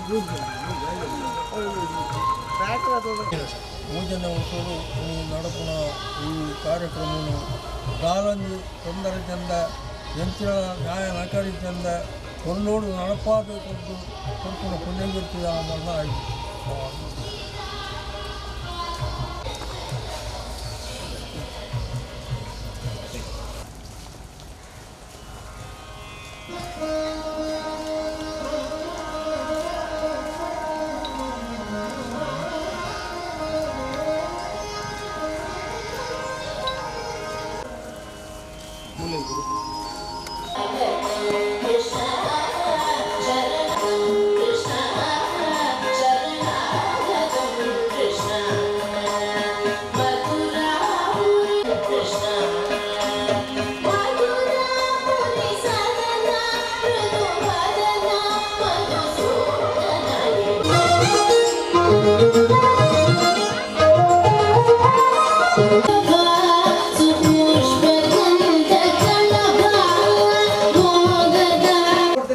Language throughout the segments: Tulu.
ಮೂಜನೇ ವರ್ಷಡು ನಡಪುನ ಈ ಕಾರ್ಯಕ್ರಮವನ್ನು ದಾಲಂಜಿ ತೊಂದರೆ ಚಂದ ಎಂಚಿನ ನ್ಯಾಯ ನಕರಿ ಚಂದ ಕೊಲ್ಲೋಡು ನಡಪಾದ ಕೊಟ್ಟು ಕೊಡ್ಕೊಂಡು ಪುಣ್ಯಗಿರ್ತಿದ ಆಯ್ತು.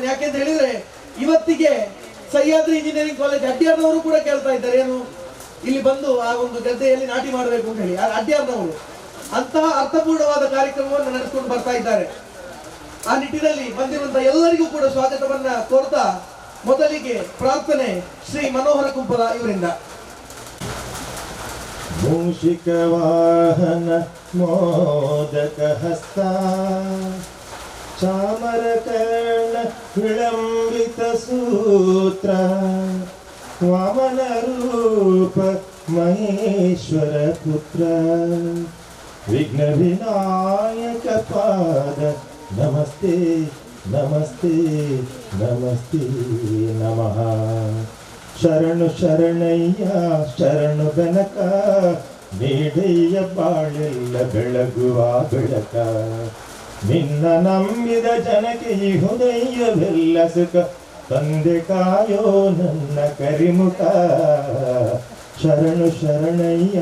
ಯಾಕೆಂತ ಹೇಳಿದ್ರೆ ಇವತ್ತಿಗೆ ಸಹ್ಯಾದ್ರಿ ಇಂಜಿನಿಯರಿಂಗ್ ಕಾಲೇಜ್ ಅಡ್ಯಾರ್ನವರು ಕೂಡ ಕೇಳ್ತಾ ಇದ್ದಾರೆ, ಏನು ಇಲ್ಲಿ ಬಂದು ಆ ಒಂದು ಗದ್ದೆಯಲ್ಲಿ ನಾಟಿ ಮಾಡಬೇಕು ಅಂತ ಹೇಳಿ. ಅಡ್ಯಾರ್ನವರು ಅಂತಹ ಅರ್ಥಪೂರ್ಣವಾದ ಕಾರ್ಯಕ್ರಮವನ್ನು ನಡೆಸಿಕೊಂಡು ಬರ್ತಾ ಇದ್ದಾರೆ. ಆ ನಿಟ್ಟಿನಲ್ಲಿ ಬಂದಿರುವಂತಹ ಎಲ್ಲರಿಗೂ ಕೂಡ ಸ್ವಾಗತವನ್ನ ಕೋರ್ತಾ ಮೊದಲಿಗೆ ಪ್ರಾರ್ಥನೆ ಶ್ರೀ ಮನೋಹರ ಕುಂಪಲ ಇವರಿಂದ. ಮೂಷಿಕ ವಾಹನ ಮೋದಕ ಹಸ್ತ ಚಾಮರಕರ್ಣ ವಿಳಂಬಿತ ಸೂತ್ರ ವಾಮನ ರೂಪ ಮಹೇಶ್ವರ ಪುತ್ರ ವಿಘ್ನ ವಿನಾಯಕ ಪಾದ ನಮಸ್ತೆ ನಮಸ್ತೆ ನಮಸ್ತೆ ನಮಃ. ಶರಣು ಶರಣಯ್ಯ ಶರಣು ಬೆನಕ ನೀಡಯ್ಯ ಬಾಳೆಲ್ಲ ಬೆಳಗುವ ಬೆಳಕ ನಿನ್ನ ನಂಬಿದ ಜನಕ್ಕೆ ಇಹುದಯ್ಯವೆಲ್ಲ ಸುಖ ತಂದೆ ಕಾಯೋ ನನ್ನ ಕರಿಮುಖ. ಶರಣು ಶರಣಯ್ಯ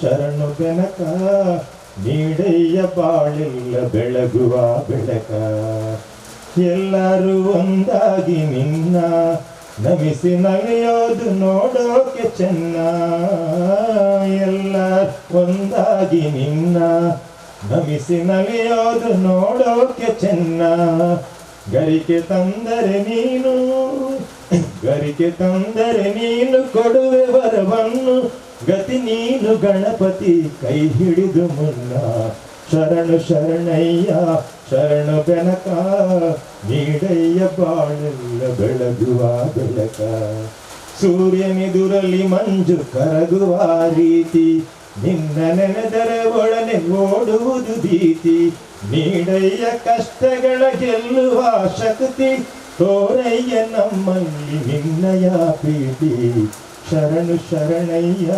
ಶರಣು ಬೆನಕ ನೀಡಯ್ಯ ಬಾಳೆಲ್ಲ ಬೆಳಗುವ ಬೆಳಕ. ಎಲ್ಲರೂ ಒಂದಾಗಿ ನಿನ್ನ ನಮಿಸಿ ನಲಿಯೋದು ನೋಡೋಕೆ ಚೆನ್ನ. ಎಲ್ಲ ಒಂದಾಗಿ ನಿನ್ನ ನಮಿಸಿ ನಲಿಯೋದು ನೋಡೋಕೆ ಚೆನ್ನ. ಗರಿಕೆ ತಂದರೆ ನೀನು, ಗರಿಕೆ ತಂದರೆ ನೀನು ಕೊಡುವೆ ವರವನ್ನು. ಗತಿ ನೀನು ಗಣಪತಿ ಕೈ ಹಿಡಿದು ಮುನ್ನ. ಶರಣು ಶರಣಯ್ಯ ಶರಣು ಬೆನಕ ನೀಡಯ್ಯ ಬಾಳೆಲ್ಲ ಬೆಳಗುವ ಬೆಳಕ. ಸೂರ್ಯನೆದುರಲಿ ಮಂಜು ಕರಗುವ ರೀತಿ ನಿನ್ನ ನೆನೆದರೆ ಒಡನೆ ಓಡುವುದು ಭೀತಿ. ನೀಡಯ್ಯ ಕಷ್ಟಗಳ ಗೆಲ್ಲುವ ಶಕ್ತಿ ತೋರಯ್ಯ ನಮ್ಮಲ್ಲಿ ನಿನ್ನಯ ಪ್ರೀತಿ. ಶರಣು ಶರಣಯ್ಯ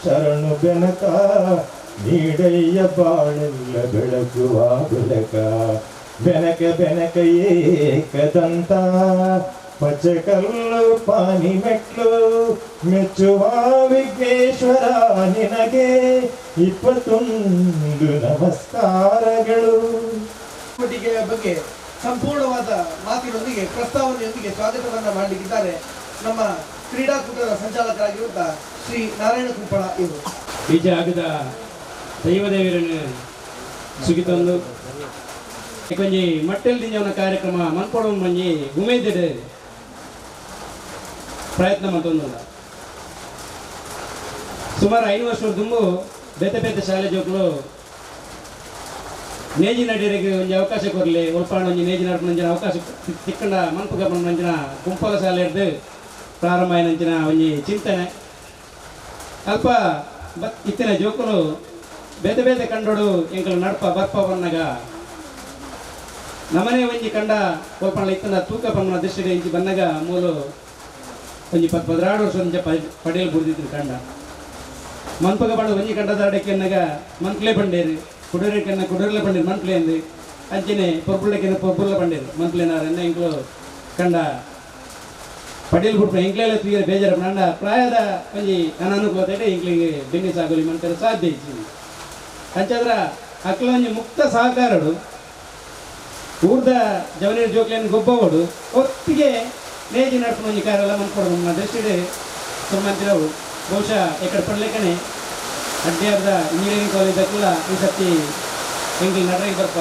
ಶರಣು ಬೆನಕ ನೀಡಯ್ಯ ಬಾಳೆಲ್ಲ ಬೆಳಗುವ ಬೆಳಕ. ಬೆನಕ ಬೆನಕ ಏಕದಂತ ಪಚಕಲ್ಲು ಪಾನಿ ಮೆಟ್ಲು ಮೆಚ್ಚುವ ವಿಘ್ನೇಶ್ವರ ನಿನಗೆ 21 ನಮಸ್ಕಾರಗಳು. ಬಗ್ಗೆ ಸಂಪೂರ್ಣವಾದ ಮಾತಿನೊಂದಿಗೆ ಪ್ರಸ್ತಾವನೆಯೊಂದಿಗೆ ಸ್ವಾಗತವನ್ನ ಮಾಡಲಿಕ್ಕಿದ್ದಾರೆ ನಮ್ಮ ಕ್ರೀಡಾಕೂಟದ ಸಂಚಾಲಕರಾಗಿರುವಂತಹ ಶ್ರೀ ನಾರಾಯಣ ಕುಂಪಳ ಇವರು. ಈ ಜಾಗದ ದೈವದೇವರನ್ನು ಸುಗಿತೊಂದು ಒಂಜಿ ಮಟ್ಟೆಲ್ ದಿಂಜವನ ಕಾರ್ಯಕ್ರಮ ಮನ್ಪೊಡು ಒಂಜಿ ಉಮೇದಿಡೆ ಪ್ರಯತ್ನ ಮತ್ತೊಂದಲ್ಲ. ಸುಮಾರು 5 ವರ್ಷದ ದುಂಬು ಬೇತೆ ಬೇತೆ ಶಾಲೆ ಜೋಕುಲು ನೇಜಿ ನಡಿಯರಿಗೆ ಒಂಜಿ ಅವಕಾಶ ಕೊರಲಿ ಒಲ್ಪಾಣ ಒಂಜಿ ನೇಜಿ ನಡ್ಪುನಂಚಿನ ಅವಕಾಶ ತಿಕ್ಕಂಡ ಮನ್ಪುಗ ಪಂಚಿನ ಕುಂಪಲ ಶಾಲೆ ಹಿಡ್ದು ಪ್ರಾರಂಭ ಆಯಿನಂಚಿನ ಒಂಜಿ ಚಿಂತನೆ. ಅಲ್ಪ ಇತ್ತಿನ ಜೋಕುಲು ಬೇತೆ ಬೇತೆ ಕಂಡೋಡು ಎಂಕಲು ನಡ್ಪ ಬರ್ಪ ಬನ್ನಗ ನಮನೆ ಒಂಜಿ ಕಂಡ ಒಲ್ಪಣ ಇತ್ತನ ತೂಕ ಪಂಪನ ದೃಷ್ಟಿಗೆ ಇಂಚಿ ಬನ್ನಗ ಮೂಲು ಒಂಜಿ 12 ವರ್ಷ ಒಂಜಿ ಪಡೆಯಲು ಬುಡ್ದಿದ್ರು ಕಂಡ ಮನ್ಪಗ ಪಡ ಒಂಜಿ ಕಂಡದಾಡಕ್ಕೆನ್ನಗ ಮನ್ಕ್ಲೆ ಬಂಡೇರು ಕುಡೂರಕ್ಕೆನ್ನ ಕುಡೂರ್ಲೆ ಬಂಡೇರು ಮನ್ಕ್ಲೆ ಅಂದು ಅಂಚನೆ ಪೊರ್ಬುಳ್ಳಕ್ಕೆನ್ನ ಪೊರ್ಬುಳ್ಳ ಬಂಡೇರು ಮನ್ಕ್ಲೆನಾರನ್ನ ಎಂಕ್ಲು ಕಂಡ ಪಡೆಯಲು ಬಿಡ್ಪ ಎಂಕ್ಲೆಲ್ಲ ತೂಯರೆ ಬೇಜಾರ ಅಂಡ ಪ್ರಾಯದ ಒಂಜಿ ಅನಾನುಕೂಲತೆ ಎಂಕ್ಲಿಗೆ ಬೆನ್ನಿ ಸಾಗೋಲಿ ಮನ್ಕರೆ ಸಾಧ್ಯ ಇచ్చి ಅಂಚಾದ್ರ ಅಕ್ಲ ಒಂಜಿ ಮುಕ್ತ ಸಹಕಾರಡು ಊರ್ದ ಜವನಿಯರ ಜೋಕ್ಲೆನ್ ಗೊಬ್ಬವಡು ಒತ್ತಿಗೆ ನೇಜಿ ನಡ್ಪುನ ಒಂಜಿ ಕಾರ್ಯಲ ಮನ್ಪೊಡು ನಮ್ಮ ದೃಷ್ಟಿಡ್ ಸುರುಮಂತಿನವು ಬಹುಶಃ ಎಕಡೆ ಪಡ್ಲೆಕನೆ ಅಡ್ಯಾರ್ದ ಇಂಜಿನಿಯರಿಂಗ್ ಕಾಲೇಜ್ ದಕ್ಕುಲ ಈ ಸರ್ತಿ ಎಂಕ್ಲು ನಡ್ರೆಗ್ ಬರ್ಪ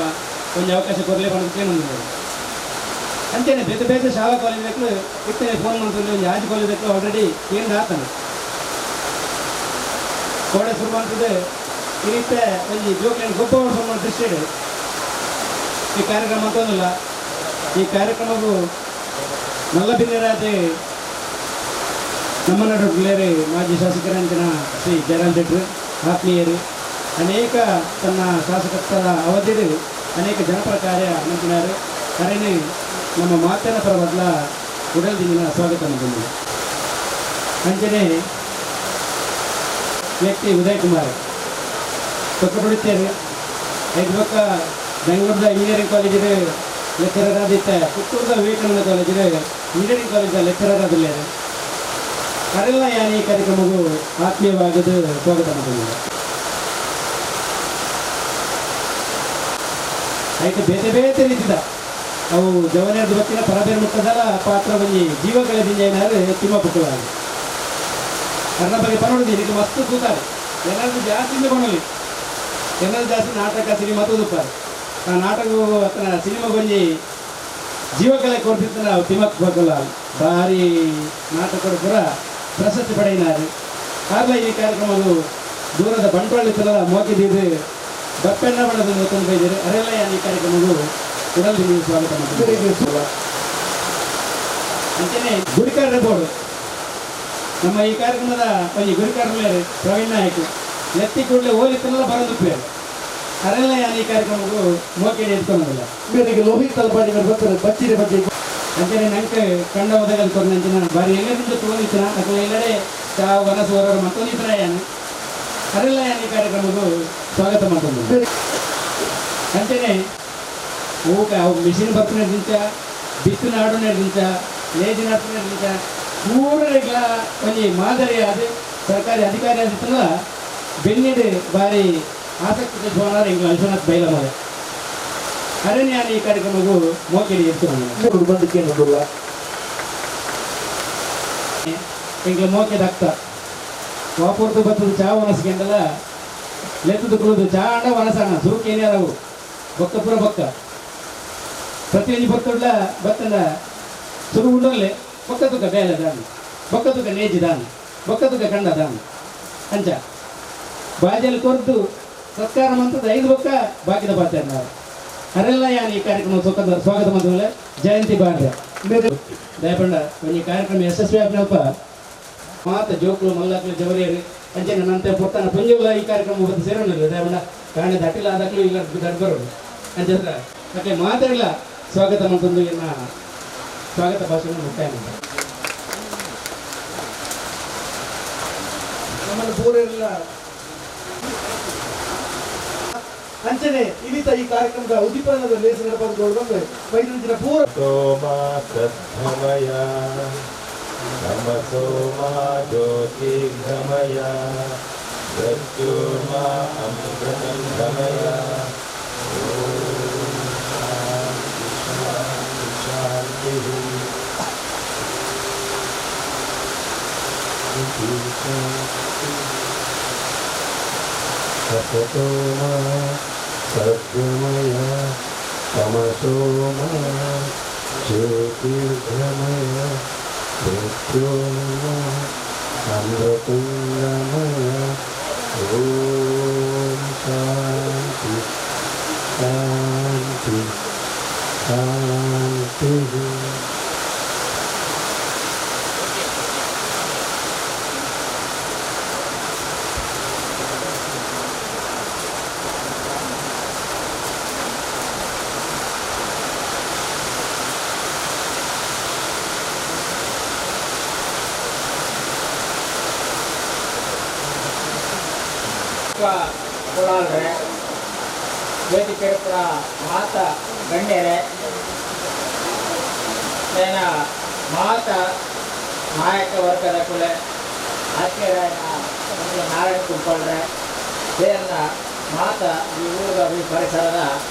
ಒಂಜಿ ಅವಕಾಶ ಕೊರ್ಲೆ ಪಂದ್ ಕೇನೊಂದುಲ್ಲೆರ್. ಅಂಚನೆ ಬೇತೆ ಬೇತೆ ಶಾಲಾ ಕಾಲೇಜ್ ದಕ್ಕುಲು ಇತ್ತನೆ ಫೋನ್ ಮಲ್ತೊಂದು ಒಂಜಿ ಆಜಿ ಕಾಲೇಜ್ ದಕ್ಕುಲು ಆಲ್ರೆಡಿ ಕೇಂದ್ ಆತನ ಕೋಡೆ ಶುರು ಮಲ್ತುದು ಈ ರೀತಿ ಒಂಜಿ ಜೋಕ್ಲೆನ್ ಗೊಬ್ಬ ಮಲ್ಪುನ ದೃಷ್ಟಿಡ್ ಈ ಕಾರ್ಯಕ್ರಮ ಅಂತೊಂದುಲ್ಲ. ಈ ಕಾರ್ಯಕ್ರಮವು ಮಲ್ಲ ಬಿನ್ನೆರಾದ್ ನಮ್ಮ ನಡುವೆ ಮಾಜಿ ಶಾಸಕರಂಚಿನ ಶ್ರೀ ಜಯರಾಮ್ ಶೆಟ್ಟರು ಆತ್ಮೀಯರು ಅನೇಕ ತನ್ನ ಶಾಸಕತ್ವದ ಅವಧಿಯಲ್ಲಿ ಅನೇಕ ಜನಪರ ಕಾರ್ಯ ಮಂತಿನಾರು ಅರೇನೆ ನಮ್ಮ ಮಾತಿನ ಪರವಾದ್ಲ ಉಡಲ್ದಿಂಜಿನ ಸ್ವಾಗತ ಮಂತೊಂದುಲ್ಲೆರ್. ಅಂಚನೆ ವ್ಯಕ್ತಿ ಉದಯ್ ಕುಮಾರ್ ಕೊಕ್ಕಪುಡಿತ್ತೇರು ಐದು ಬೊಕ್ಕ ಬೆಂಗಳೂರದ ಇಂಜಿನಿಯರಿಂಗ್ ಕಾಲೇಜಿಡ್ ಲೆಕ್ಚರರ್ ಆದಿತ್ತೆ ಪುತ್ತೂರದ ವಿವೇಕಾನಂದ ಕಾಲೇಜಿಡ್ ಇಂಜಿನಿಯರಿಂಗ್ ಕಾಲೇಜಿನ ಲೆಕ್ಚರರ್ ಆದುಲ್ಲೆರ್. ಅರೆಲ್ಲ ಯಾನ್ ಈ ಕಾರ್ಯಕ್ರಮಕ್ಕೂ ಆತ್ಮೀಯವಾಗದು ಸ್ವಾಗತ ಮಂತೊಂದುಲ್ಲೆರ್. ಐತೆ ಬೇತೆ ಬೇತೆ ರೀತಿದ ಅವು ಜವನೆರ್ದ್ ಬತ್ತಿನ ಪರಬೇರ್ ಮುಟ್ಟದಲ ಪಾತ್ರ ಒಂಜಿ ಜೀವಕಲೆ ದಿಂಜ ತಿಮ್ಮ ಪುಟ್ಟುವಾರು ಅರ್ನ ಬಗ್ಗೆ ಪನೊಡು ಇದಕ್ಕೆ ಮಸ್ತ್ ತೂತಾರೆ ಏನಾದ್ರು ಜಾಸ್ತಿ ಪನೊಲಿ ಏನಾದ್ರು ಜಾಸ್ತಿ ನಾಟಕ ಸಿನಿಮಾ ತೂದುಪ್ಪಾರೆ ಆ ನಾಟಕ ಅತನ ಸಿನಿಮಾಗೊಂಜಿ ಜೀವಕಲೆ ಕೊರ್ತಿತ್ತನ ತಿಮ್ಮಕ್ಕ ಬಗ್ಗಲ ಭಾರಿ ನಾಟಕಡು ಪೂರ ಪ್ರಶಸ್ತಿ ಪಡೆಯಿನಾರು. ಆರ್ಲ ಈ ಕಾರ್ಯಕ್ರಮವು ದೂರದ ಬಂಟ್ವಾಳ ಇತ್ತಲ್ಲ ಮೋಕೆ ದೀದು ಬಪ್ಪೆಣ್ಣ ಬಣ್ಣದ ಒತ್ತೊಂದು ಬೈದಿರು ಅರೆಲ್ಲ ಯಾನ್ ಈ ಕಾರ್ಯಕ್ರಮವು ಉಡಲ್ ಸ್ವಾಗತ ಮಾಡ್ತೀನಿ. ಅಂಚನೆ ಗುರಿಕಾರರ ಬೋರ್ಡು ನಮ್ಮ ಈ ಕಾರ್ಯಕ್ರಮದ ಒಂಜಿ ಗುರಿಕಾರರು ಪ್ರವೀಣ್ ನಾಯಕ್ ಎತ್ತಿ ಕೂಡಲೇ ಓಲಿತ್ತಲ್ಲ ಬರೋದುಪ್ಪೇರು ಅರೆಲ್ಲ ಯಾನ್ ಈ ಕಾರ್ಯಕ್ರಮಕ್ಕೂ ಮೋಕೆ ಎತ್ಕೊಳ್ಳೋದಿಲ್ಲ. ಮೇರೆಗೆ ಲೋಹಿತ್ ತಲಪಾಡಿ ಬರ್ತಾರೆ ಬಚ್ಚಿರೆ ಬಗ್ಗೆ ಅಂಚನೆ ನಂಗೆ ಕಂಡ ಒದಗಲ್ ಕೊರ್ನಂಚಿನ ಬಾರಿ ಎಲ್ಲರಿಂದ ತೋನಿತ್ತಿನ ಅಕುಲು ಎಲ್ಲಡೆ ಚಾ ವನಸು ಹೊರರು ಮತ್ತೊಂದಿತ್ತಿನ ಯಾನ್ ಅರೆಲ್ಲ ಯಾನ್ ಈ ಕಾರ್ಯಕ್ರಮಕ್ಕೂ ಸ್ವಾಗತ ಮಾಡ್ಕೊಂಡು. ಅಂಚನೆ ಊಕ ಅವು ಮಿಷಿನ್ ಬರ್ಪುನೆಡ್ದಿಂಚ ಬಿತ್ತು ನಾಡುನೆಡ್ದಿಂಚ ನೇಜಿ ನಡ್ಪುನೆಡ್ದಿಂಚ ಪೂರರೆಗ್ಲ ಒಂಜಿ ಮಾದರಿ ಆದ್ ಸರ್ಕಾರಿ ಅಧಿಕಾರಿ ಆದಿತ್ತಲ್ಲ ಬೆನ್ನಿಡ್ ಬಾರಿ ಆಸಕ್ತಿ ತೋಜಾವನಾರ್ ಎಂಕ್ಲ ವಿಶ್ವನಾಥ್ ಬೈಲಮಲೆ ಅರೆನ್ ಯಾನ್ ಈ ಕಾರ್ಯಕ್ರಮಕ್ಕೂ ಮೋಕೆಡ್ ಎತ್ಕೊನೊಂದುಲ್ಲೆ. ಬಂದು ಕೇನೊಂದುಲ್ಲ. ಎಂಕ್ಲ ಮೋಕೆದ ಅಕ್ಕ ವಾಪುರ್ದು ಬತ್ತುದು ಚಾ ವನಸ್ಗೆಂಡಲ ಲೆತ್ತುದು ಕುಲುದು ಚಾ ಅಂಡ ವನಸಣ್ಣ ಸುರುಕು ಏನ್ಯಾರವು ಬೊಕ್ಕ ಪೂರ ಬೊಕ್ಕ ಪ್ರತಿಯೊಂಜಿ ಬತ್ತುಡ್ಲ ಬತ್ತಂಡ ಸುರು ಉಂಡೊಲ್ಲೆ ಬೊಕ್ಕ ತುಕ ಬೇಲೆ ದಾನ್ ಬೊಕ್ಕ ತುಕ ನೇಜಿ ದಾನ್ ಬೊಕ್ಕ ತುಕ ಕಂಡ ದಾನ್ ಅಂಚ ಬಾಜೆಲ್ ಕೊರ್ದು ಸತ್ಕಾರ ಮಂತದ ಐದು ಬೊಕ್ಕ ಬಾಕಿದ ಪಾತೆರ್ನಾರು ಅರೆಲ್ಲ ಯಾನ್ ಈ ಕಾರ್ಯಕ್ರಮ ಸ್ವಾಗತ ಮಂತುಲ್ಲೆ. ಜಯಂತಿ ಬಾರ್ದೆ ದಯಪಂಡ ಒಂಜಿ ಕಾರ್ಯಕ್ರಮ ಯಶಸ್ವಿ ಆಪಿನಲ್ಪ ಮಾತ ಜೋಕ್ಲು ಮಲ್ಲಕ್ಲು ಜವರಿಯರು ಅಂಚನೆ ನಂತೆ ಪೊತ್ತನ ಪುಂಜುಲ ಈ ಕಾರ್ಯಕ್ರಮ ಬಂದು ಸೇರೋಣಿಲ್ಲ ದಯಪಂಡ ಕಾಣೆ ದಟ್ಟಿಲ್ಲ ಆದಕ್ಲು ಇಲ್ಲ ದಡ್ ಬರೋದು ಅಂಚಂದ್ರ ಅಕ್ಕೆ ಮಾತಾಡಲ್ಲ ಸ್ವಾಗತ ಮಂತೊಂದು ಎನ್ನ ಸ್ವಾಗತ ಭಾಷಣ ಮುಕ್ತಾಯ. ನಮ್ಮನ್ನು ಪೂರೆಲ್ಲ ಅಂಚನೆ ಇನಿತ ಈ ಕಾರ್ಯಕ್ರಮದ ಉದ್ದೀಪನದ ಲೇಸ ನಡಪದು ಬಂದ್ರೆ ವೈದ್ಯರ ಪೂರ ಸೋಮ ಸದ್ಗಮಯ ತಮಸೋಮ ಜ್ಯೋತಿರ್ಗಮಯ ಮೃತ್ಯುರ್ಮಾ ಅಮೃತಂ ಗಮಯ. ಓಂ ಶಾಂತಿ ಶಾಂತಿ ಶಾಂತಿಃ. असतो मा सद्गमय तमसो मा ज्योतिर्गमय मृत्योर्मा अमृतं गमय. ओम शांति शांति शांतिः. ಕುಳಾಲ್ರೆ ವೇದಿಕೆ ಪುರ ಮಾತ ಗಣ್ಯರೇ ಸೇನ ಮಾತ ನಾಯಕ ವರ್ಗದ ಕುಲೆ ಆತ್ಮೀಯರಾಯನ ನಾರಾಯಣ ಕುಂಪಾಳ್ರೆ ಸೇನ ಮಾತ ಈ ಊರದ ಪರಿಸರದ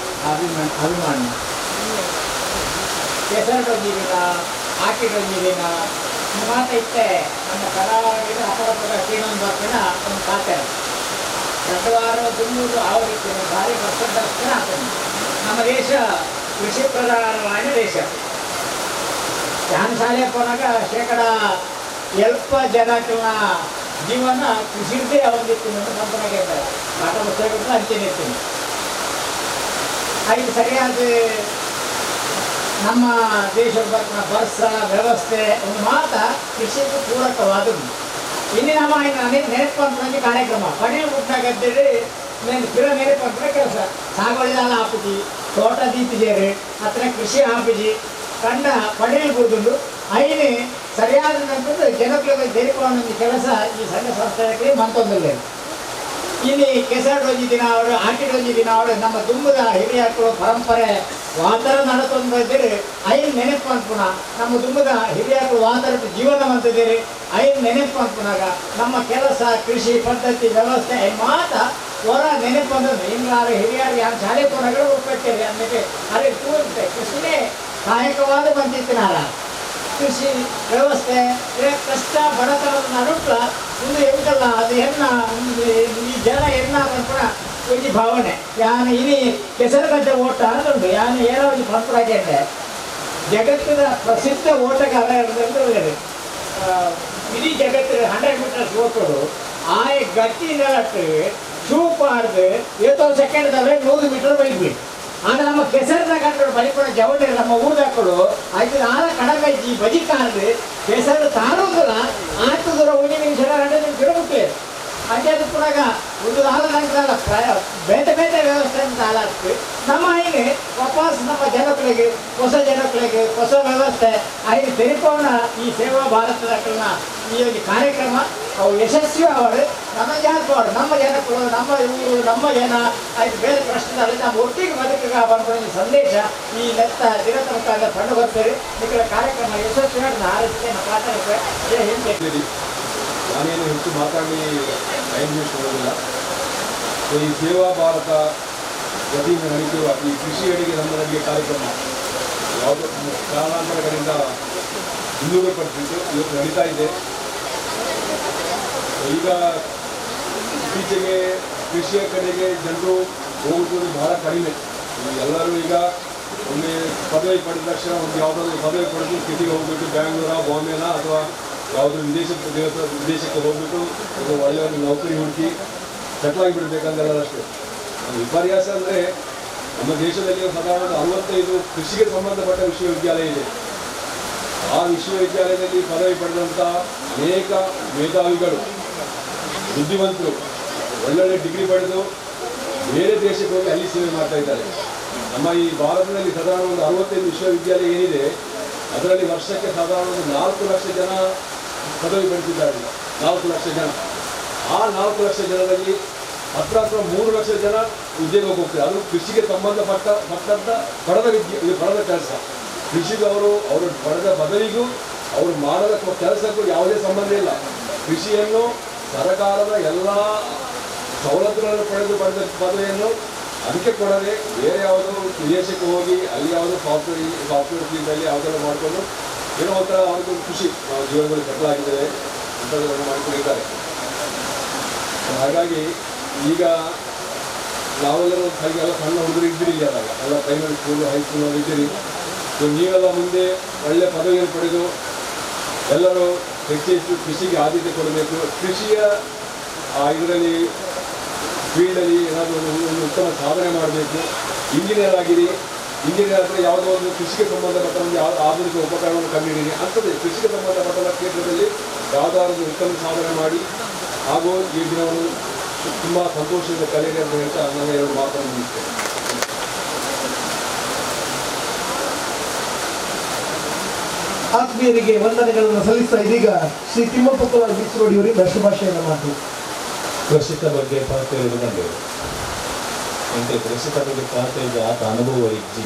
ಅಭಿಮಾನಿ ಕೆಸರು ಜೀವಿನ ಆಟಿಡೊಂಜಿ ದಿನ ಮಾತ ಇತ್ತೆ ನಮ್ಮ ಕರಾವಳಿಗೆ ಅಪರೂಪದ ಕೀಣೊಂದು ಬರ್ಪಿನ ಒಂದು ಪಾತ್ರೆ ಎರಡು ವಾರ ದುಂಬುದು ಆವರಿತ್ತು ಭಾರಿ ಕಷ್ಟದ ಆಗ್ತದೆ. ನಮ್ಮ ದೇಶ ಕೃಷಿ ಪ್ರಧಾನವಾದ ದೇಶ. ಯಾನ್ ಶಾಲೆ ಪೋನಾಗ 70% ಜನಕ್ಕಿನ ಜೀವನ ಕೃಷಿದೇ ಅವಲಂಬಿತ್ತು ಕಂಪನಿಗೆ ಪಾಠ ಪುಸ್ತಕಗಳು ಅಂಚೆನೆ ಇರ್ತೀನಿ. ಅದಕ್ಕೆ ಸರಿಯಾದ ನಮ್ಮ ದೇಶದ ಬರ್ತಿನ ಬರ್ಸ ವ್ಯವಸ್ಥೆ ಒಂದು ಮಾತ ಕೃಷಿಗೆ ಪೂರಕವಾದದ್ದು. ಇನ್ನು ನಮ್ಮ ನೆನಪು ಕಾರ್ಯಕ್ರಮ ಪಣೆ ಹುಟ್ಟಾಗದ್ದೇಳಿ నేను ಪಿರ ನೆನಪು ಕೆಲಸ ಸಾಗುವಳಿದಾಲ ಆಪುಜಿ ತೋಟ ದೀತಿಜೇರು ಹತ್ರ ಕೃಷಿ ಆಪುಜಿ ಕಂಡ ಪಡೆಯಲು ಗುರುದುಂಡು ಐನೆ ಸರಿಯಾದ ನಂತರ ಜನಗಳಿಗೆ ತೆರಿಕೊಂಡು ಕೆಲಸ ಈ ಸಂಘ ಸಂಸ್ಥೆಗಳಿಗೆ ಮಂತೊಂದಿಲ್ಲ. ಇಲ್ಲಿ ಕೆಸರಡೊಂಜಿ ದಿನ ಅವರು ಆಟಿಡೊಂಜಿ ದಿನ ಅವರು ನಮ್ಮ ದುಂಬದ ಹಿರಿಯರು ಪರಂಪರೆ ವಾತರ ನಡತೊಂದು ಇದ್ದೀರಿ ಐನ್ ನೆನಪು ಅನ್ಪುಣ ನಮ್ಮ ದುಂಬದ ಹಿರಿಯರು ವಾತರ ಜೀವನ ಅಂತಿದ್ದೀರಿ ಐನ್ ನೆನಪು ಅನ್ಪುನಾಗ ನಮ್ಮ ಕೆಲಸ ಕೃಷಿ ಪದ್ಧತಿ ವ್ಯವಸ್ಥೆ ಮಾತ ಹೊರ ನೆನಪು ಅಂದ್ರೆ ಇನ್ನಾರು ಹಿರಿಯರು ಯಾರು ಶಾಲೆ ಪೋನಗಳು ಒಪ್ಪಿಟ್ಟೇರಿ ಅಂದಕ್ಕೆ ಅರೆ ತೂರುತ್ತೆ ಕೃಷಿನೇ ಸಹಾಯಕವಾದ ಬಂದಿತ್ತಿನಾರ ಕೃಷಿ ವ್ಯವಸ್ಥೆ ಕಷ್ಟ ಬಡತನದ ನಡುಟ್ಲ ಒಂದು ಎಂತಲ್ಲ ಅದು ಎನ್ನ ಈ ಜನ ಎನ್ನ ಅನ್ಪುಣ ಒಂಜಿ ಭಾವನೆ ಯಾನು ಇನಿ ಕೆಸರುಗಡ್ಡೆ ಓಟ ಅಂದುಂಡು ಯಾನು ಏನೋ ಒಂಜಿ ಪಂಪುಡಾಗೆ ಜಗತ್ತಿನ ಪ್ರಸಿದ್ಧ ಓಟಗಾರ ಅಂದ್ರೆ ಇಡೀ ಜಗತ್ತಿನ 100 ಮೀಟರ್ಸ್ ಓಟೋಡು ಆಯ ಗಟ್ಟಿ ನೆಲಟ್ಟು ಶೂ ಪಾಡ್ದು ಏತೋ ಸೆಕೆಂಡ್ದಲ್ಲೇ 100 ಮೀಟರ್ ಬೈದ್ಬಿಟ್ಟು ಆಗ ನಮ್ಮ ಕೆಸರಿನ ಕಂಡು ಬಲಿಪುಣ ಜವಳಿ ನಮ್ಮ ಊರ್ದಾಕಳು ಆಯ್ತು ಆಲ ಕಡಗಜ್ಜಿ ಬಜಿ ಕಾಣ್ದು ಕೆಸರು ತಾರುವುದಿಲ್ಲ ಆಯ್ತು ದೂರ ಒಂದು ನಿಮಿಷ 2 ನಿಮಿಷ ಬಿಟ್ಟೆ ಅದೇ ಅದು ಪುನಃ ಒಂದು ಆಲ ನಂತರ ಬೇತೆ ಬೇತೆ ವ್ಯವಸ್ಥೆ ಅಂತ ಹಾಳಾಗ್ತದೆ. ನಮ್ಮ ಐನೆ ವಾಪಸ್ ನಮ್ಮ ಜನಗಳಿಗೆ ಹೊಸ ಜನಗಳಿಗೆ ಹೊಸ ವ್ಯವಸ್ಥೆ ಐದು ತೆರಿಪೋಣ ಈ ಸೇವಾ ಭಾರತದ ಈ ಒಂದು ಕಾರ್ಯಕ್ರಮ ಅವು ಯಶಸ್ವಿ ಅವರು ನಮ್ಮ ಜಾನಪವರು ನಮ್ಮ ಜನಗಳು ನಮ್ಮ ಊರು ನಮ್ಮ ಜನ ಆಯ್ತು ಬೇರೆ ಪ್ರಶ್ನೆ ನಮ್ಮ ಒಟ್ಟಿಗೆ ಬದುಕಿಗೆ ಬಂದ ಸಂದೇಶ ಈ ನೆತ್ತ ದಿನದ ಮುಖಾಂತರ ಕಂಡು ಬರ್ತೀರಿ. ಈ ಕಾರ್ಯಕ್ರಮ ಯಶಸ್ವಿ ಹಾರೈಸಿದೆ ಮಾತಾಡ್ತೇವೆ. ಜೈ ಹಿಂದ್. ನಾನೇನು ಹೆಚ್ಚು ಮಾತಾಡಿ ಟೈಮ್ ವೇಸ್ಟ್ ಮಾಡೋದಿಲ್ಲ. ಈ ಸೇವಾ ಭಾರತ ವತಿಯಿಂದ ನಡೀತಿರುವ ಈ ಕೃಷಿ ಅಡಿಗೆ ನಮ್ಮ ನಡಿಗೆ ಕಾರ್ಯಕ್ರಮ ಯಾವುದೋ ಕಾರಣಾಂತರಗಳಿಂದ ಹಿಂದೂಡಲ್ಪಟ್ಟಿತ್ತು, ಇವತ್ತು ನಡೀತಾ ಇದೆ. ಈಗ ಇತ್ತೀಚೆಗೆ ಕೃಷಿಯ ಕಡೆಗೆ ಜನರು ಹೋಗುವುದು ಬಹಳ ಕಡಿಮೆ. ಎಲ್ಲರೂ ಈಗ ಒಮ್ಮೆ ಪದವಿ ಪಡೆದ ತಕ್ಷಣ ಒಂದು ಯಾವುದಾದ್ರೂ ಪದವಿ ಪಡೆದು ಸಿಟಿಗೆ ಹೋಗ್ಬಿಟ್ಟು ಬ್ಯಾಂಗ್ಳೂರ ಬಾಂಬೆನ ಅಥವಾ ಯಾವುದೋ ವಿದೇಶಕ್ಕೆ ಹೋಗ್ಬಿಟ್ಟು ಒಂದು ಒಳ್ಳೆಯ ಒಂದು ನೌಕರಿ ಹುಡುಕಿ ಸೆಟ್ಲ್ ಆಗಿಬಿಡ್ಬೇಕಂತೆಲ್ಲ ಅಷ್ಟೇ. ವಿಪರ್ಯಾಸ ಅಂದರೆ ನಮ್ಮ ದೇಶದಲ್ಲಿ ಸಾಧಾರಣ 65 ಕೃಷಿಗೆ ಸಂಬಂಧಪಟ್ಟ ವಿಶ್ವವಿದ್ಯಾಲಯ ಇದೆ. ಆ ವಿಶ್ವವಿದ್ಯಾಲಯದಲ್ಲಿ ಪದವಿ ಪಡೆದಂಥ ಅನೇಕ ಮೇಧಾವಿಗಳು, ಬುದ್ಧಿವಂತರು ಒಳ್ಳೊಳ್ಳೆ ಡಿಗ್ರಿ ಪಡೆದು ಬೇರೆ ದೇಶಕ್ಕೆ ಹೋಗಿ ಅಲ್ಲಿ ಸೇವೆ ಮಾಡ್ತಾ ಇದ್ದಾರೆ. ನಮ್ಮ ಈ ಭಾರತದಲ್ಲಿ ಸಾಧಾರಣ ಒಂದು 65 ವಿಶ್ವವಿದ್ಯಾಲಯ ಏನಿದೆ ಅದರಲ್ಲಿ ವರ್ಷಕ್ಕೆ ಸಾಧಾರಣ ಒಂದು 4 ಲಕ್ಷ ಜನ ಪದವಿ ಪಡೆದಿದ್ದಾರೆ. 4 ಲಕ್ಷ ಜನ. ಆ 4 ಲಕ್ಷ ಜನರಲ್ಲಿ ಹತ್ರ ಹತ್ರ 3 ಲಕ್ಷ ಜನ ಉದ್ಯೋಗಕ್ಕೆ ಹೋಗ್ತಾರೆ. ಅದು ಕೃಷಿಗೆ ಸಂಬಂಧಪಟ್ಟಂಥ ಪಡೆದ ವಿದ್ಯೆ, ಇದು ಪಡೆದ ಕೆಲಸ. ಕೃಷಿಗೆ ಅವರು ಪಡೆದ ಪದವಿಗೂ ಅವರು ಮಾಡದ ಕೆಲಸಕ್ಕೂ ಯಾವುದೇ ಸಂಬಂಧ ಇಲ್ಲ. ಕೃಷಿಯನ್ನು ಸರ್ಕಾರದ ಎಲ್ಲ ಸವಲತ್ತುಗಳನ್ನು ಪಡೆದು ಪಡೆದ ಪದವಿಯನ್ನು ಅದಕ್ಕೆ ಕೊಡದೆ ಬೇರೆ ಯಾವುದೋ ವಿದೇಶಕ್ಕೆ ಹೋಗಿ ಅಲ್ಲಿ ಯಾವುದೋ ಸಾಫ್ಟ್ವೇರ್ ಫೀಲ್ಡಲ್ಲಿ ಯಾವುದೆಲ್ಲ ಮಾಡಿಕೊಂಡು ಏನೋ ಒಂಥರ ಅವ್ರಿಗೊಂದು ಖುಷಿ, ನಾವು ಜೀವನದಲ್ಲಿ ಸೆಟ್ಲ್ ಆಗಿದ್ದೇವೆ ಅಂಥದ್ದನ್ನು ಮಾಡಿಕೊಂಡಿದ್ದಾರೆ. ಹಾಗಾಗಿ ಈಗ ನಾವೆಲ್ಲರೂ ಹಾಗೆ ಎಲ್ಲ ಸಣ್ಣ ಹುಡುಗರು ಇದ್ದೀರಿ, ಆದಾಗ ಎಲ್ಲ ಪ್ರೈಮರಿ ಸ್ಕೂಲು ಹೈಸ್ಕೂಲಲ್ಲಿ ಇದ್ದೀರಿ. ಸೊ ನೀವೆಲ್ಲ ಮುಂದೆ ಒಳ್ಳೆಯ ಪದವಿಯನ್ನು ಪಡೆದು ಎಲ್ಲರೂ ಹೆಚ್ಚು ಹೆಚ್ಚು ಕೃಷಿಗೆ ಆದ್ಯತೆ ಕೊಡಬೇಕು. ಕೃಷಿಯ ಇದರಲ್ಲಿ ಫೀಲ್ಡಲ್ಲಿ ಏನಾದರೂ ಒಂದು ಉತ್ತಮ ಸಾಧನೆ ಮಾಡಬೇಕು. ಇಂಜಿನಿಯರ್ ಆಗಿರಿ, ಇಂಜಿನಿಯರ್ ಆದರೆ ಯಾವುದೋ ಒಂದು ಕೃಷಿಗೆ ಸಂಬಂಧಪಟ್ಟ ಒಂದು ಯಾವ ಆಧುನಿಕ ಉಪಕರಣವನ್ನು ಕಂಡುಹಿಡಿಯಿರಿ ಅಂಥದ್ದೇ ಕೃಷಿಗೆ ಸಂಬಂಧಪಟ್ಟ ಕ್ಷೇತ್ರದಲ್ಲಿ ಯಾವುದಾದ್ರು ಉತ್ತಮ ಸಾಧನೆ ಮಾಡಿ ಹಾಗೂ ಈ ದಿನವನ್ನು ತುಂಬ ಸಂತೋಷದಿಂದ ಕಲಿಯಿರಿ ಅಂತ ಹೇಳ್ತಾ ನಾನು ಎರಡು ಮಾತನ್ನು ಮುಗಿಸ್ತೇನೆ. ಆತ್ಮೀಯರಿಗೆ ವಂದನೆಗಳನ್ನು ಸಲ್ಲಿಸ್ತಾ ಇದೀಗ ಶ್ರೀ ತಿಮ್ಮಪ್ಪ ಕುಲಾಲ್ ಬೀಚರೋಡಿಯವರಿಂದ ಶುಭಾಶಯನ ಮಾತು. ಕೃಷಿತ ಬಗ್ಗೆ ಪಾತ್ರ ಬಂದೆವು ಎಂತ ಕೃಷಿತ ಬಗ್ಗೆ ಪಾತ್ರ ಆತ ಅನುಭವ ಇಜ್ಜಿ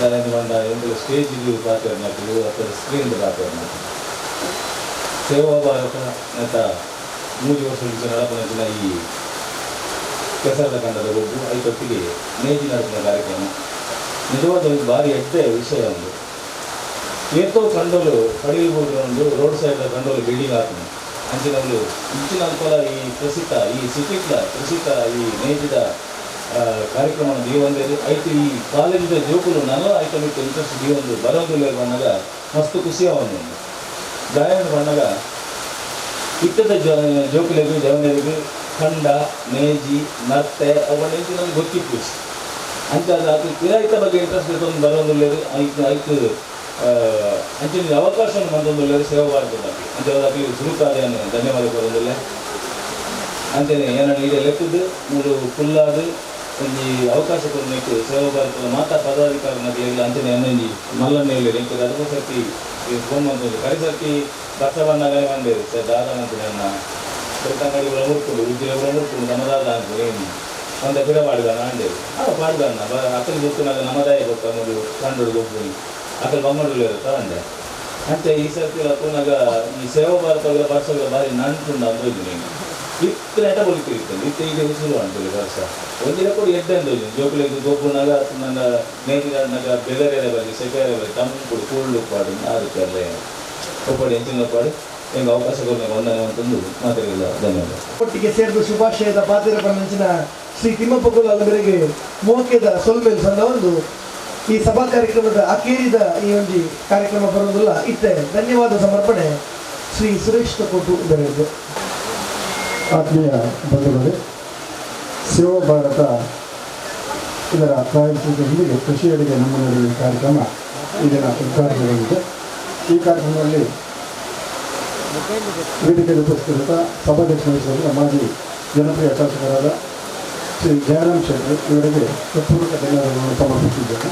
ನಾನು ಬಂದ ಎಂತ ಸ್ಟೇಜ್ ಪಾತ್ರ ಅಥವಾ ಸ್ಕ್ರೀನ್ ಪಾತ್ರ ಸೇವಾ ಭಾರತ ಅಂತ 3 ವರ್ಷ ನಡಪನ ಈ ಕೆಸರದ ಕಂಡದ ಒಬ್ಬು ಐತೊತ್ತಿಗೆ ನೇಜಿ ನಡಪಿನ ಕಾರ್ಯಕ್ರಮ ನಿಜವಾದ ಒಂದು ಭಾರಿ ಎಡ್ಡೆ ವಿಷಯ ಒಂದು. ಏತೋ ಕಂಡೋಲು ಪಡೆಯಬಹುದು ರೋಡ್ ಸೈಡ್ ಕಂಡೋಲು ಬಿಲ್ಡಿಂಗ್ ಹಾಕಿ ಅಂಚಿನವರು ಇಂಚಿನ ಅಲ್ಪಲ ಈ ಪ್ರಸಿದ್ಧ ಈ ಸಿಟಿಟ್ಲ ಪ್ರಸಿದ್ಧ ಈ ನೇಜಿದ ಕಾರ್ಯಕ್ರಮ ದೀವಂದೇರು ಐತು ಈ ಕಾಲೇಜಿದ ಜೋಕುಲು ನಲ್ಲ ಐಟಮಿಕ್ ಇಂಟ್ರೆಸ್ಟ್ ದೀವೊಂದು ಬರೋದಿಲ್ಲ ಬಂದಾಗ ಮಸ್ತ್ ಖುಷಿ ಅವನು ಗಾಯನ ಬಂದಾಗ ಇತ್ತದ ಜೋಕುಲೆಗು ಜವನರಿಗೂ ಖಂಡ ನೇಜಿ ನರ್ತೆ ಅವು ನೇಜಿ ನಮ್ಗೆ ಗೊತ್ತಿತ್ತು ಅಂಚ ಅದು ಕಿರಾಯಿತ ಬಗ್ಗೆ ಇಂಟ್ರೆಸ್ಟ್ ಇರ್ತೊಂದು ಬರೋದಿಲ್ಲ ಐತು ಐತು ಅಂಚಿನ ಅವಕಾಶವನ್ನು ಬಂದೊಂದುಳ್ಳೆ ಸೇವಾ ಭಾರತದಲ್ಲಿ ಅಂಚೆ ಅದಕ್ಕೆ ಸುರುಕಾದೆಯನ್ನು ಧನ್ಯವಾದ ಕೊಡೋದಿಲ್ಲ ಅಂಚನೆ ಏನನ್ನು ಇದೆ ಲೆಕ್ಕದ್ದು ಮೂರು ಫುಲ್ಲಾದ ಒಂಜಿ ಅವಕಾಶ ಕೊಡಬೇಕು ಸೇವಾ ಭಾರತದ ಮಾತಾ ಪದಾಧಿಕಾರಿ ನದಿಯಲ್ಲಿ ಅಂಚನೆ ಅನ್ನೊಂಜಿ ಮಲ್ಲಣ್ಣೆಯಲ್ಲಿ ಎಂಕುದು ಅದಕ್ಕೂ ಸರ್ತಿ ಫೋನ್ ಬಂತೊಂದು ಕರಿ ಸರ್ತಿ ಬರ್ಸ ಬಂದಾಗಲೇ ಬಂದೇರು ಸರ್ ದಾದ ಅಂತ ನನ್ನ ತಂಗಡಿ ಮುರ್ಕೊಂಡು ಉಜ್ಜಿನ ಮುರ್ಕೊಂಡು ನಮ್ಮ ದಾದ ಅಂತ ಏನು ಒಂದ ಪಿರ ಪಾಡುಗಾನ ಅಂಡೇರು ಆ ಪಾಡುಗಾನ ಅಕ್ಕಲಿ ಗೊತ್ತು ನಮ್ಮದಾಯ ಗೊತ್ತ ಅನ್ನೋದು ಕಂಡು ಗೊಬ್ಬರಿ ಅಕಲ್ ಬಂಗಡೂರು ಇರುತ್ತಾ ಅಂದೆ ಅಂಚೆ ಈ ಸರ್ತಿ ಪುನಗ ಈ ಸೇವಾ ಭಾರತ ವರ್ಷಗಳ ಬಾರಿ ನಂಟುಂಡು ಅಂದೋಜು ನೀನು ಇತ್ತು ನೆಟ ಬೊಲಿತಿರ್ತದೆ ಇತ್ತು ಈಗ ಉಸುರು ಅಂತೇಳಿ ವರ್ಷ ಒಂದಿನ ಕೂಡ ಎಡ್ಡೆ ಅಂದೋಜು ಜೋಕುಲೆಗ್ ಗೊಬ್ಬುನಾಗ ನನ್ನ ನೇಜಿನಾಗ ಬೆದರೆರೆ ಬಲ್ಲಿ ಸೆಕೆರೆ ಬಲ್ಲಿ ತಂಪುಡು ಕೂళ్ళు ಪಾಡು ಆರುತ್ತೆ ಒಪ್ಪಡಿ ಎಂಚಿನ ಪಾಡು ಹೆಂಗೆ ಅವಕಾಶ ಕೊಡಬೇಕು ವಂದನೆ ಅಂತಂದು ಮಾತಾಡಿಲ್ಲ. ಧನ್ಯವಾದ. ಒಟ್ಟಿಗೆ ಸೇರಿದ ಶುಭಾಶಯದ ಪಾತ್ರ ಪಂಚಿನ ಶ್ರೀ ತಿಮ್ಮಪ್ಪ ಗೋಲಾಲವರಿಗೆ ಮೋಕೆದ ಸೊಲ್ಮೇಲ್ ಸಂದ ಒಂದು ಈ ಸಭಾ ಕಾರ್ಯಕ್ರಮದ ಅಕೇರಿದ ಈ ಒಂದು ಕಾರ್ಯಕ್ರಮ ಬರುವುದಿಲ್ಲ ಇತ್ತೆ ಧನ್ಯವಾದ ಸಮರ್ಪಣೆ ಶ್ರೀ ಸುರೇಶ್ ತಕೋಟು ಬೆರೆದು. ಆತ್ಮೀಯ ಬಂಧುಗಳೇ, ಸೇವಾ ಭಾರತ ಇದರ ಪ್ರಾಯೋಜಕರೊಂದಿಗೆ ಕೃಷಿಯಡಿಗೆ ನಮ್ಮ ನಡುವೆ ಕಾರ್ಯಕ್ರಮ ಈ ದಿನ ಉದ್ಘಾಟನೆಗೊಂಡಿದೆ. ಈ ಕಾರ್ಯಕ್ರಮದಲ್ಲಿ ವೇದಿಕೆಯಲ್ಲಿ ಉಪಸ್ಥಿತ ಸಭಾಧ್ಯಕ್ಷ ವಹಿಸಿದ ಮಾಜಿ ಜನಪ್ರಿಯ ಶಾಸಕರಾದ ಶ್ರೀ ಜಯರಾಮ್ ಶೆಟ್ಟಿ ಇವರಿಗೆ ಹೃತ್ಪೂರ್ವಕ ಧನ್ಯವಾದಗಳನ್ನು ಸಮರ್ಪಿಸಿದ್ದೇನೆ.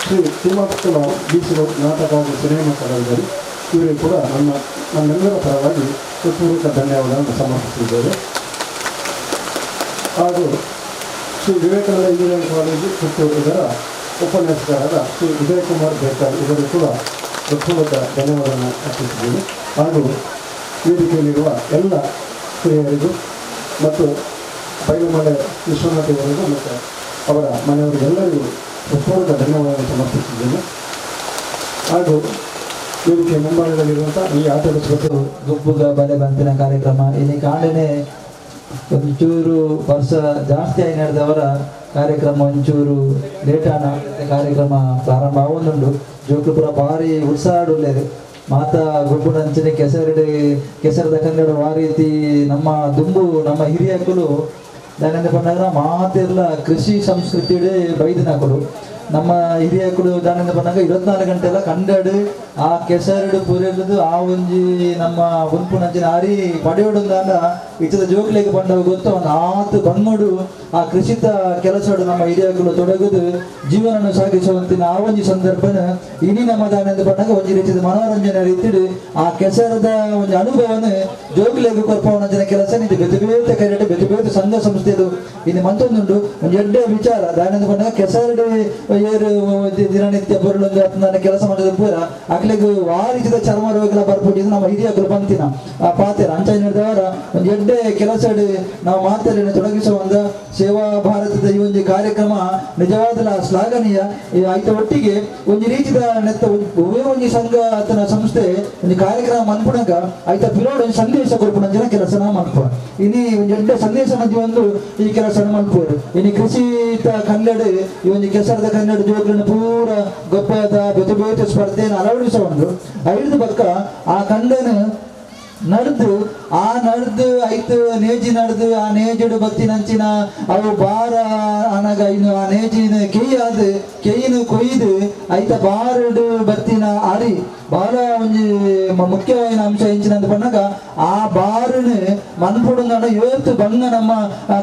ಶ್ರೀ ತಿಮ್ಮಪ್ಪನ ಬೀಸಿರೋ ನಾಟಕ ಹಾಗೂ ಸಿನಿಮಾ ಕಲಾವಿದರು ಇವರಿಗೆ ಕೂಡ ನಮ್ಮೆಲ್ಲರ ಪರವಾಗಿ ಹೃತ್ಪೂರ್ವಕ ಧನ್ಯವಾದಗಳನ್ನು ಸಮರ್ಪಿಸಿದ್ದೇವೆ. ಹಾಗೂ ಶ್ರೀ ವಿವೇಕಾನಂದ ಇಂಜಿನಿಯರಿಂಗ್ ಕಾಲೇಜು ಪುತ್ತೂರು ಇದರ ಉಪನ್ಯಾಸಕರಾದ ಶ್ರೀ ವಿಜಯಕುಮಾರ್ ಬೇಕರ್ ಇವರಿಗೂ ಕೂಡ ಹೃತ್ಪೂರ್ವಕ ಧನ್ಯವಾದವನ್ನು ಅರ್ಪಿಸಿದ್ದೇನೆ. ಹಾಗೂ ವೇದಿಕೆಯಲ್ಲಿರುವ ಎಲ್ಲ ಹಿರಿಯರಿಗೂ ಮತ್ತು ಬೈಲಮಲೆ ವಿಶ್ವನಾಥ್ ಇವರಿಗೂ ಮತ್ತು ಅವರ ಮನೆಯವರಿಗೆಲ್ಲರಿಗೂ ಹೃತ್ಪೂರ್ವಕ ಧನ್ಯವಾದವನ್ನು ಸಮರ್ಪಿಸಿದ್ದೇನೆ. ಹಾಗೂ ವೇದಿಕೆ ಮುಂಭಾಗದಲ್ಲಿರುವಂಥ ಈ ಆಟದ ಸ್ಪರ್ಧೆ ಗುಬ್ಬುಗ ಬಲೆ ಬಂತಿನ ಕಾರ್ಯಕ್ರಮ ಇಲ್ಲಿ ಕಾಂಡನೆ ಒಂಚೂರು ವರ್ಷ ಜಾಸ್ತಿ ಆಗಿ ನಡೆದವರ ಕಾರ್ಯಕ್ರಮ ಒಂಚೂರು ಲೇಟಾನ ಕಾರ್ಯಕ್ರಮ ಪ್ರಾರಂಭ ಆವೊಂದುಂಡು. ಜೋಕುಪುರ ಭಾರಿ ಉತ್ಸಾಹ ಮಾತಾ ಗೊಬ್ಬುನಂಚಿನ ಕೆಸರಡಿ ಕೆಸರದ ಕನ್ನಡ ವಾರೀತಿ ನಮ್ಮ ದುಂಬು ನಮ್ಮ ಹಿರಿಯಕುಲು ದಾನಂದ ಪಂಡಾಗ ಮಾತೆಲ್ಲ ಕೃಷಿ ಸಂಸ್ಕೃತಿಯೇ ಬೈದಿನಕುಲು ನಮ್ಮ ಹಿರಿಯಕುಲು ದಾನಂದ ಪಂಡಾಗ 24 ಗಂಟೆ ಎಲ್ಲ ಕಂಡಡು ಆ ಕೆಸರಡು ಪುರೆಲುದು ಆ ಒಂಜಿ ನಮ್ಮ ಉನ್ಪುನಂಚಿನ ಆರಿ ಪಡೆಯೋಡು ಇತ್ತದ ಜೋಕ್ಲೆಗ್ ಪಂಡವ ಗೊತ್ತು ಒಂದು ಆತು ಬಂಗೋಡು ಆ ಕೃಷಿತ ಕೆಲಸಡು ನಮ್ಮ ಹಿರಿಯಕುಲು ತೊಡಗುದು ಜೀವನವನ್ನು ಸಾಗಿಸುವಂತಿನ ಆ ಒಂಜಿ ಸಂದರ್ಭನ ಇನಿ ನಮ್ಮ ದಾನಂದ ಪಂಡಾಗ ಒಂಜಿ ರೀತಿಯ ಮನೋರಂಜನೆ ರೀತಿಡು ಆ ಕೆಸರದ ಒಂಜಿ ಅನುಭವನ ಜೋಕ್ಲೆಗ್ ಕೊರ್ಪವನಂಚಿನ ಕೆಲಸ ಇದು ಬೇತೆ ಬೇತೆ ಕೈರಟೆ ಬೇತೆ ಬೇತೆ ಸಂಘ ಸಂಸ್ಥೆದು ಇನ್ನು ಮತ್ತೊಂದುಂಡು ಒಂಜಿ ಎಡ್ಡೆ ವಿಚಾರ ದಾನಂದ ಪಂಡಾಗ ಕೆಸರಡು ಏರು ದಿನನಿತ್ಯ ಬರುಳೊಂದು ನನ್ನ ಕೆಲಸ ಮಾಡಿದ ಪೂರ ಅಕ್ಲೆಗ್ ಆ ರೀತಿಯ ಚರ್ಮ ರೋಗಗಳ ಬರ್ಪುಟ್ಟಿದ್ದು ನಮ್ಮ ಹಿರಿಯಕುಲು ಪಂತಿನ ಆ ಪಾತೆರ ಅಂಚ ನಡೆದವರ ಒಂದು ಎಡ್ಡೆ ಕೆಲಸ ನಾವು ಮಾತೆಯನ್ನು ತೊಡಗಿಸುವಂತ ಸೇವಾ ಭಾರತದ ಈ ಒಂದು ಕಾರ್ಯಕ್ರಮ ನಿಜವಾದ ಶ್ಲಾಘನೀಯ. ಆಯ್ತ ಒಟ್ಟಿಗೆ ಒಂದು ರೀತಿಯ ನೆತ್ತ ಒವೇ ಒಂಜಿ ಸಂಘ ಆತನ ಸಂಸ್ಥೆ ಒಂದು ಕಾರ್ಯಕ್ರಮ ಮನ್ಪುಣಗ ಆಯ್ತ ಪಿರೋಡ್ ಒಂದು ಸಂದೇಶ ಕೊಡ್ಪುಣಂಚಿನ ಕೆಲಸ ನಾವು ಮನ್ಪುವ ಇನಿ ಒಂದು ಎಡ್ಡೆ ಸಂದೇಶ ಮಧ್ಯೆ ಒಂದು ಈ ಕೆಲಸ ಮನ್ಪುವರು. ಇನಿ ಕೃಷಿತ ಕನ್ನಡ ಈ ಒಂದು ಕೆಸರದ ಕನ್ನಡ ಜೋಕ್ಲನ್ನು ಪೂರ ಗೊಪ್ಪದ ಬೇತೆ ಬೇತೆ ಸ್ಪರ್ಧೆಯನ್ನು ಅಳವಡಿಸುವ ಒಂದು ಐದು ಪಕ್ಕ ಆ ಕಂಡನ ನಡೆದು ಆ ನಡೆದು ಐತು ನೇಜಿ ನಡೆದು ಆ ನೇಜಿಡು ಬತ್ತಿನಂಚಿನ ಅವು ಬಾರ ಅನಗ ಇನ್ನು ಆ ನೇಜಿನ ಕೆಯ್ಯಾದ ಕೆಯ್ಯಿನ ಕೊಯ್ದು ಐತ ಬಾರಡು ಬತ್ತಿನ ಅರಿ ಬಾಳ ಒಂಜಿ ಮುಖ್ಯವಾದ ಅಂಶ ಎಂಚಿನಂತ ಪಣ್ಣಗ ಆ ಬಾರನು ಮನ್ಪುಡುಂದಾಂಡ ಏತು ಬಂಗ ನಮ್ಮ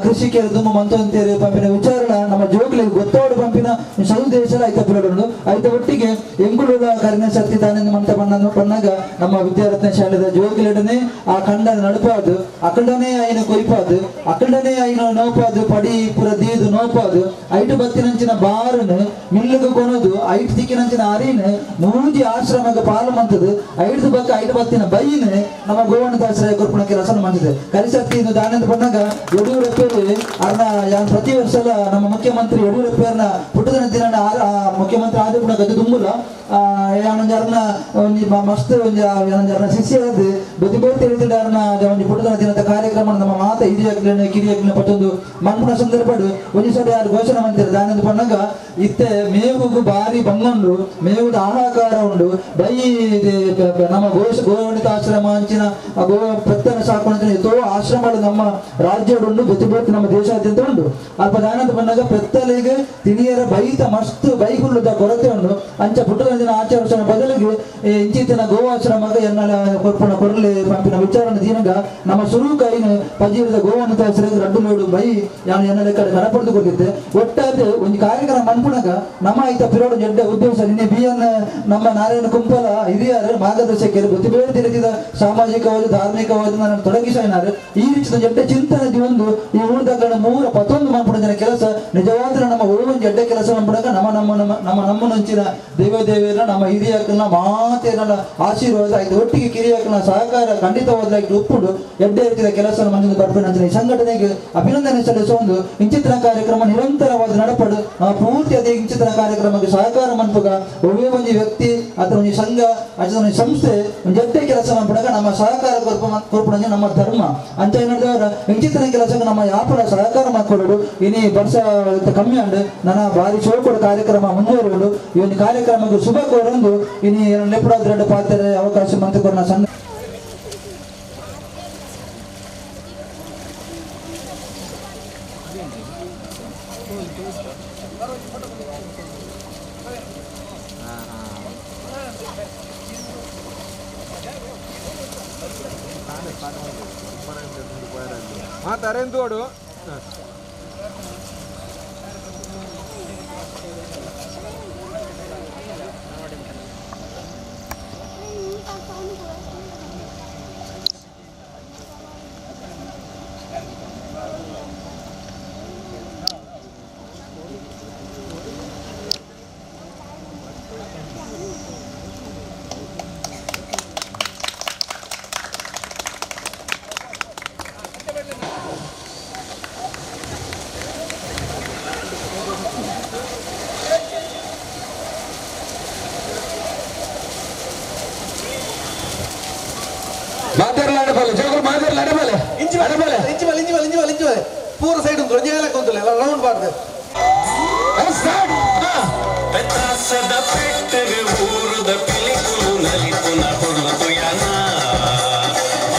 ಕೃಷಿಕರು ತುಂಬ ಮಂತಂತೇರು ಪಂಪಿನ ವಿಚಾರಣ ನಮ್ಮ ಜೋಕ್ಲಿಗೆ ಗೊತ್ತೋಡು ಪಂಪಿನ ಸದುದ್ದೇಶಲ ಐತ ಪಿರಡುಂಡು. ಐತ ಒಟ್ಟಿಗೆ ಎಂಕುಳುಲ ಕರಿನ ಶಕ್ತಿ ತಾನೆಂದು ಮಂತ ಪಣ್ಣಾಗ ನಮ್ಮ ವಿದ್ಯಾರತ್ನ ಶಾಲೆದ ಜೋಕ್ಲೆಡನೆ ಕೊರ್ತನೆ ಆ ಕಂಡನ ನಡುಪಾದು ಅಕಂಡನೇ ಐನ ಕೊಯ್ಪಾದು ಅಕಂಡನೇ ಐನ ನೋಪಾದು ಪಡಿ ಪುರ ದೀದು ನೋಪಾದು ಐಟು ಬತ್ತಿನಂಚಿನ ಬಾರನು ಮಿಲ್ಲುಗು ಕೊನದು ಐಟು ದಿಕ್ಕಿನಂಚಿನ ಅರಿನ ಮೂಜಿ ಆಶ್ರಮಕ್ಕೆ ಪಾಲು ಮಂತದು ಐದು ಬಕ್ಕ ಐಟು ಬತ್ತಿನ ಬೈನ ನಮ್ಮ ಗೋವಣದಾಶ್ರಯ ಕೊರ್ಪುಣ ಕೆಲಸ ಮಂತದೆ ಕರಿಸಕ್ತಿ ಇದು ದಾನಂದ ಪಣ್ಣಾಗ ಯಡಿಯೂರಪ್ಪರು ಅರ್ನ ಯಾನ್ ಪ್ರತಿ ವರ್ಷಲ ನಮ್ಮ ಮುಖ್ಯಮಂತ್ರಿ ಯಡಿಯೂರಪ್ಪರನ್ನ ಪುಟ್ಟದ ದಿನ ಮುಖ್ಯಮಂತ್ರಿ ಆದ ಪುಣ ಗದ್ದು ತುಂಬುಲ ಯಾನೊಂಜಿ ಅರ್ನ ಒಂಜಿ ಮಸ್ತ್ ಒಂಜಿ ಯಾನೊಂಜಿ ಅರ್ನ ಶಿಷ್ಯ ಅದು ಬದಿ ಬೋತಿ ಹೇಳ್ತಿದ್ದ ಅರ್ನ ಒಂಜಿ ಪುಟ್ಟದ ದಿನದ ಕಾರ್ಯಕ್ರಮ ನಮ್ಮ ಮಾತ ಹಿರಿಯಕ್ಲಿನ ಕಿರಿಯಕ್ಲಿನ ಪಟ್ಟೊಂದು ಮನ್ಪುನ ಸಂದರ್ಭಡು ಒಂಜಿ ಸಲ ಯಾರು ಘೋಷಣೆ ಮಂತಿರ ದಾನಂದ ಪಣ್ಣಾಗ ಇತ್ತೆ ಮೇವುಗು ಬಾರಿ ಬಂಗುಂಡು ಮೇವುದ ಆಹಾಕಾರ ಉಂಡು ಬೈ ನಮ್ಮ ಗೋವಣಿತಾಶ್ರಮ ಅಂಚಿನ ಗೋ ಪ್ರತ್ತನ ಸಾಕೊಂಡ ಎತ್ತೋ ಆಶ್ರಮಗಳು ನಮ್ಮ ರಾಜ್ಯಡು ಉಂಡು ಬತ್ತಿ ಬೋತಿ ನಮ್ಮ ದೇಶಾದ್ಯಂತ ಉಂಡು ಅಲ್ಪ ದಾನಂದ ಪಣ್ಣಾಗ ಪೆತ್ತಲಿಗೆ ತಿನಿಯರ ಬೈತ ಮಸ್ತ್ ಬೈಗುಲ್ಲದ ಕೊರತೆ ಉಂಡು ಅಂಚ ಪುಟ್ಟದ ದಿನ ಆಚರಿಸೋ ಬದಲಿಗೆ ಇಂಚಿತ್ತಿನ ಗೋವಾಶ್ರಮಗ ಎನ್ನಲ ಕೊರ್ಪುಣ ಕೊರಲೆ ಪಂಪಿನ ವಿಚಾರಣೆ ದಿನಗ ನಮ್ಮ ಸುರುಕೈನ ಪಜೀರದ ಗೋವನಿತಾಶ್ರಯ ರಡ್ಡು ಲೋಡು ಬೈ ಯಾನು ಎನ್ನಲೆ ಕಡೆ ಕನಪಡೆದು ಕೊಟ್ಟಿದ್ದೆ. ಒಟ್ಟಾದ ಒಂದು ಕಾರ್ಯಕ್ರಮ ಮನ್ಪುಣಗ ನಮ್ಮ ಐತ ಪಿರೋಡು ಜಡ್ಡ ಉದ್ದೇಶ ನಿನ್ನೆ ಬಿ ಎನ್ ನಮ್ಮ ನಾರಾಯಣ ಕುಂಪಲ ಹಿರಿಯರು ಮಾರ್ಗದರ್ಶಕರು ಗೊತ್ತಿ ಬೇರೆ ರೀತಿಯ ಸಾಮಾಜಿಕವಾದ ಧಾರ್ಮಿಕವಾದ ನನ್ನ ತೊಡಗಿಸಿನಾರು ಈ ರೀತಿಯ ಜಡ್ಡ ಚಿಂತನೆ ಒಂದು ಈ ಊರ್ದಾಗ ಮೂರ ಪತ್ತೊಂದು ಮನ್ಪುಣ ಜನ ಕೆಲಸ ನಿಜವಾದ ನಮ್ಮ ಒಂದು ಜಡ್ಡ ಕೆಲಸ ಮನ್ಪುಣಗ ನಮ್ಮ ನಮ್ಮ ನಮ್ಮ ನಮ್ಮ ನಮ್ಮನಂಚಿನ ದೇವ ದೇವಿಯರ ನಮ್ಮ ಹಿರಿಯಕನ ಮಾತೇನಲ್ಲ ಆಶೀರ್ವಾದ ಆಯ್ತು ಒಟ್ಟಿಗೆ ಕಿರಿಯಕನ ಸಹಕಾರ ಖಂಡಿತವಾದ ಉಪ್ಪುಡು ಎಡ್ಡೆ ರೀತಿಯ ಕೆಲಸ ಮಂಜು ಬರ್ಪಣ ಈ ಸಂಘಟನೆಗೆ ಅಭಿನಂದನೆ ಸಲ್ಲಿಸುವ ಒಂದು ಇಂಚಿತ್ರ ಕಾರ್ಯಕ್ರಮ ನಿರಂತರವಾದ ನಡಪಡು ಪೂರ್ತಿ ಅದೇ ಇಂಚಿತ್ರ ಕಾರ್ಯಕ್ರಮಕ್ಕೆ ಸಹಕಾರ ಮನ್ಪುಗ ಒಬ್ಬೇ ಒಂದು ವ್ಯಕ್ತಿ ಅಥವಾ ಒಂದು ಸಂಘ ಅಥವಾ ಒಂದು ಸಂಸ್ಥೆ ಒಂದು ಜಡ್ಡೆ ಕೆಲಸ ಮನ್ಪುಣಗ ನಮ್ಮ ಸಹಕಾರ ಕೊರ್ಪುಣ ನಮ್ಮ ಧರ್ಮ ಅಂತ ಏನಾದ್ರೆ ಇಂಚಿತ್ರ ಕೆಲಸಕ್ಕೆ ನಮ್ಮ ಯಾಪರ ಸಹಕಾರ ಮಾಡಿಕೊಳ್ಳೋದು ಇನಿ ವರ್ಷ ಕಮ್ಮಿ ಅಂಡ್ ನನ್ನ ಭಾರಿ ಶೋಕೊಡು ಕಾರ್ಯಕ್ರಮ ಮುಂದುವರಿಯುವುದು. ಈ ಒಂದು ಕಾರ್ಯಕ್ರಮಕ್ಕೆ ಶುಭ ಕೋರಂದು ಇನಿ ಲೆಪ್ಪಡಾದ ಪಾತ್ರ ಅವಕಾಶ ಮಂತ್ರಿಕೊರ್ನ ಸಣ್ಣ ತರೆಂದೋಡು ಪೂರ ಸೈಡ್ ಉಂಟು ಕೊಂತಲ್ಲ ರೌಂಡ್ ಬಾರ್ದು ಪೆತ್ತಾಸದ ಪೆಟ್ಟಗೆ ಊರುದ ಪಿಲಿಕುಲು ನಲಿಪುನ ಕೊಡುತ್ತುಯನ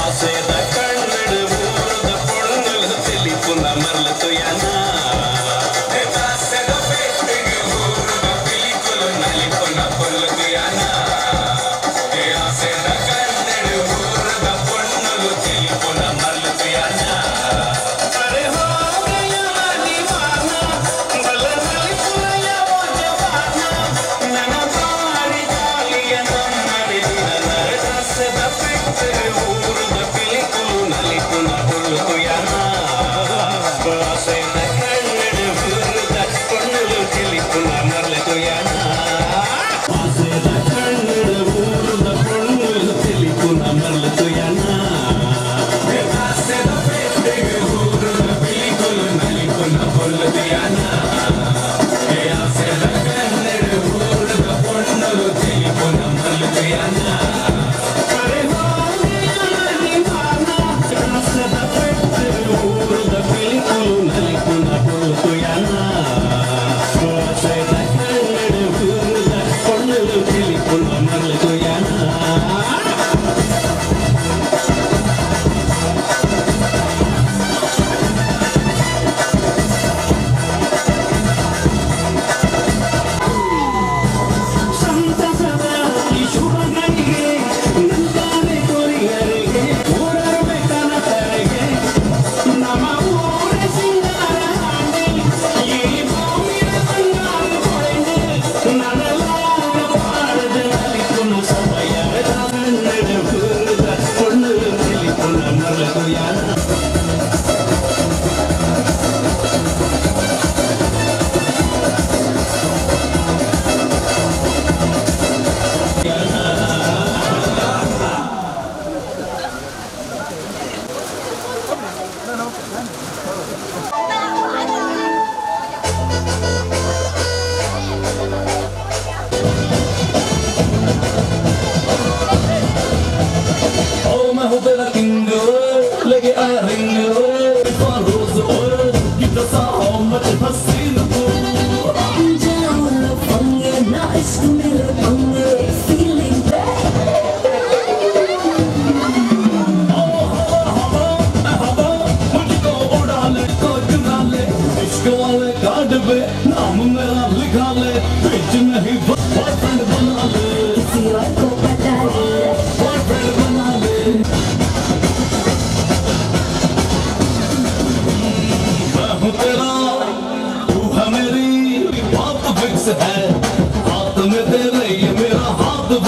ಆಸೆದ ಕಣ್ಣಡು ಊರುದ ಪೊಣ್ಣುಲು ತಿಳಿಪುನ ಮರಳುತ್ತುಯನ ಪೆತ್ತಾಸದ ಪೆಟ್ಟಗೆ ಊರುದ ಪಿಲಿಕುಲು ನಲಿಪುನ ಕೊಡುತ್ತುಯನ ಆಸೆದ ಕಣ್ಣಡು ಊರುದ ಪೊಣ್ಣುಲು ತಿಳಿಪುನ ಮರಳುತ್ತುಯನ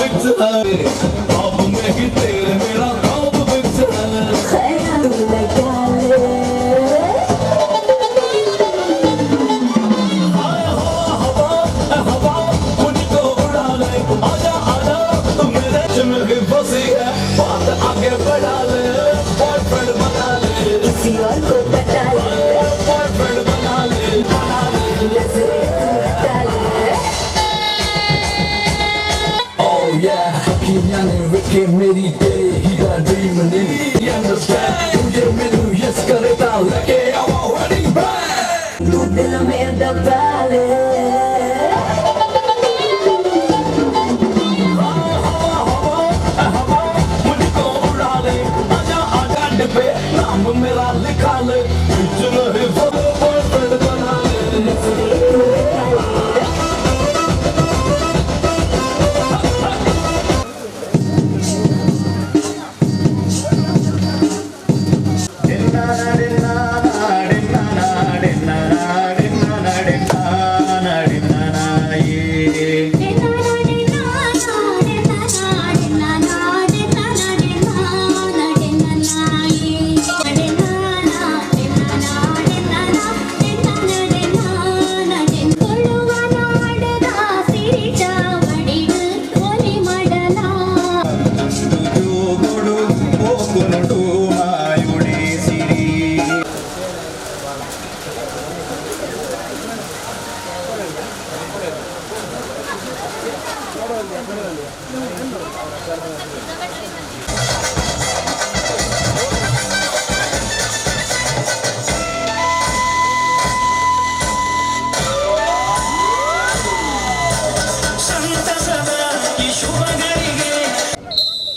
फिक्स है, ख्वाब में ही तेरे मेरा ख्वाब फिक्स है। ख्याल लगा ले। हाय हवा हवा हवा मुझको उड़ा ले, आजा आजा तू मेरे में ही फंसी है, बात आगे बढ़ा ले, बॉयफ्रेंड बना ले, किसी और को बता ले, बॉयफ्रेंड बना ले, बना ले, नजरें तू हटा ले। Oh yeah, यानी विकी मेरी तेरे ही दा ड्रीम नहीं अंडरस्टैंड, तुझे मिलूं यस करे ता लेके आवा वेडिंग बैंड। तू दिल में दबा ले। हवा मुझको उड़ा ले, आजा आजा पे नाम मेरा लिखा ले, बीच नहीं बॉयफ्रेंड बना ले। नजरें तू हटा ले।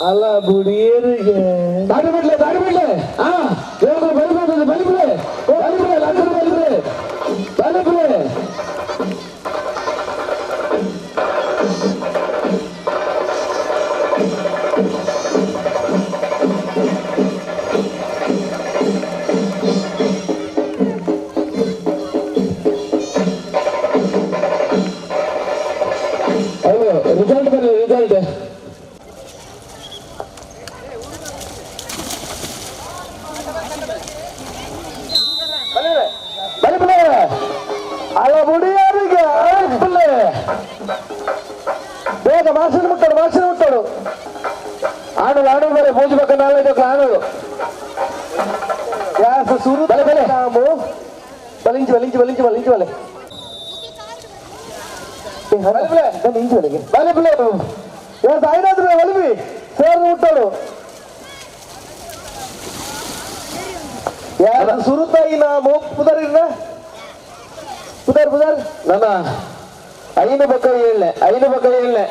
ಅಲ್ಲ ಬುಡಿಯರಿಗೆ ದಾಡಿ ಬಿಡ್ಲೆ, ದಾಡಿ ಬಿಡ್ಲೆ. ಹಾ ದೇವರು ಬಲಿಬೋದು, ಬಲಿಬಿಡೆ, ಬಲಿಬಿಡೆ, ಲಂಗರು ಬಲಿಬಿಡೆ, ಬಲಿಬಿಡೆ. ಅಯ್ಯೋ ರಿಸಲ್ಟ್ ಬರಲಿ, ರಿಸಲ್ಟ್. ಅಲ್ಲ ಬುಡಿಯಾರಿಗೆ ಪಿಳ್ಳೆ ಬೇಗ ಮಾಸಿನ ಮುಟ್ಟಾಡು, ಮಾಸಿನ ಮುಟ್ಟಾಡು. ಆಡು ಆಡು ಬರೆ ಪೂಜೆ ಪಕ್ಕ ನಾಲ್ಕು ಆಡು ಯಾಸ ಸುರು ಬಲೆ ಬಲೆ ನಾಮು ಬಲಿಂಚಿ ಬಲಿಂಚಿ ಬಲಿಂಚಿ ಬಲಿಂಚಿ ಬಲೆ ಬಲಿಂಚಿ ಬಲಿಗೆ ಬಲೆ ಬಲೆ ಯಾರು ಐದಾದ್ರು ಬಲಿಬಿ ಸೇರ್ ಮುಟ್ಟಾಡು. ಯಾರು ಸುರುತಾಯಿ ನಾಮು ಪುದರಿಲ್ಲ ಪುದರ್ ಪುದರ್ ನನ್ನ ಐನು ಪಕ್ಕ ಏಳ್ನೆ, ಐನು ಪಕ್ಕ ಏಳ್ನೆ.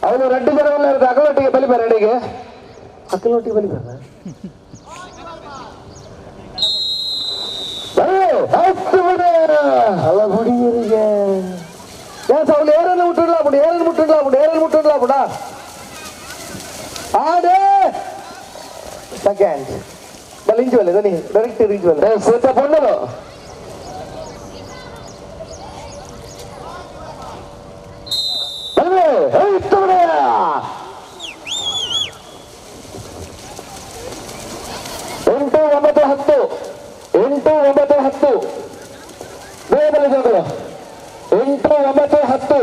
ಅವನು ರೆಡ್ಡು ಜನ ಅಕಲೊಟ್ಟಿಗೆ ಬಲಿ ಬರ, ಅಡಿಗೆ ಅಕಲೊಟ್ಟಿಗೆ ಬಲಿ ಬರ. ಅಲ್ಲ ಹುಡುಗಿಯರಿಗೆ ಅವನು ಏರನ್ನು ಮುಟ್ಟಿಡ್ಲಾ ಬಿಡು, ಏರನ್ನು ಮುಟ್ಟಿಡ್ಲಾ ಬಿಡು, ಏರನ್ನು ಮುಟ್ಟಿಡ್ಲಾ ಬಿಡ. ಆಡೇ ಸೆಕೆಂಡ್ ಬಲಿಂಚು ಬಲೆ ದನಿ ಡೈರೆಕ್ಟ್ ರೀಚ್ ಬಲೆ ಸೇತ ಪೊಣ್ಣಲು. ಎಂಟು ಒಂಬತ್ತು ಹತ್ತು, ಎಂಟು ಒಂಬತ್ತು ಹತ್ತು, ಬೇಗ ಬಲೆ ಜೋಗಳು. 8 9 10.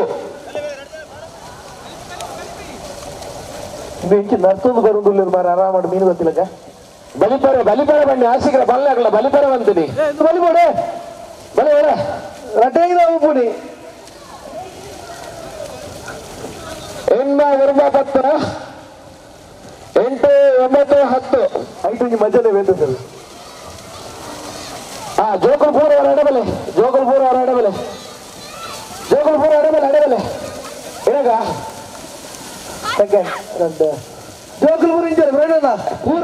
ಬೆಂಕಿ ನರ್ತೊಂದು ಬರುಂದುಲ್ಲೇರು ಮಾರ ಆರಾಮ ಮೀನು ಗೊತ್ತಿಲ್ಲಕ್ಕ. ಬಲಿಪರೆ ಬಲಿಪರೆ ಬನ್ನಿ, ಆಶಿಕರ ಬಲ್ಲೆ ಆಗಲ್ಲ, ಬಲಿಪರೆ ಬಂತೀನಿ. ಬಲಿಬೋಡೆ ಬಲೆ ಬಲೆ ರಟ್ಟೆಗಿದ ಉಪ್ಪುನಿ. 8 9 10, 8 9 10. ಐದು ಮಜಾನೇ ಬೇಕು ಸರ್. ಹಾ ಜೋಕಲ್ಪುರ ಅವರ ಎಡಬಲೆ, ಜೋಕಲ್ಪುರ ಅವರ ಎಡಬಲೆ, ಜೋಕಲ್ಪುರ ಎಡಬಲೆ, ಎಡಬಲೆ ಏನಾಗ ಸೆಕೆಂಡ್ రెండు ಜೋಕಲ್ಪುರ ಇಂಚ ಬೇಡಣ್ಣ ಪೂರ.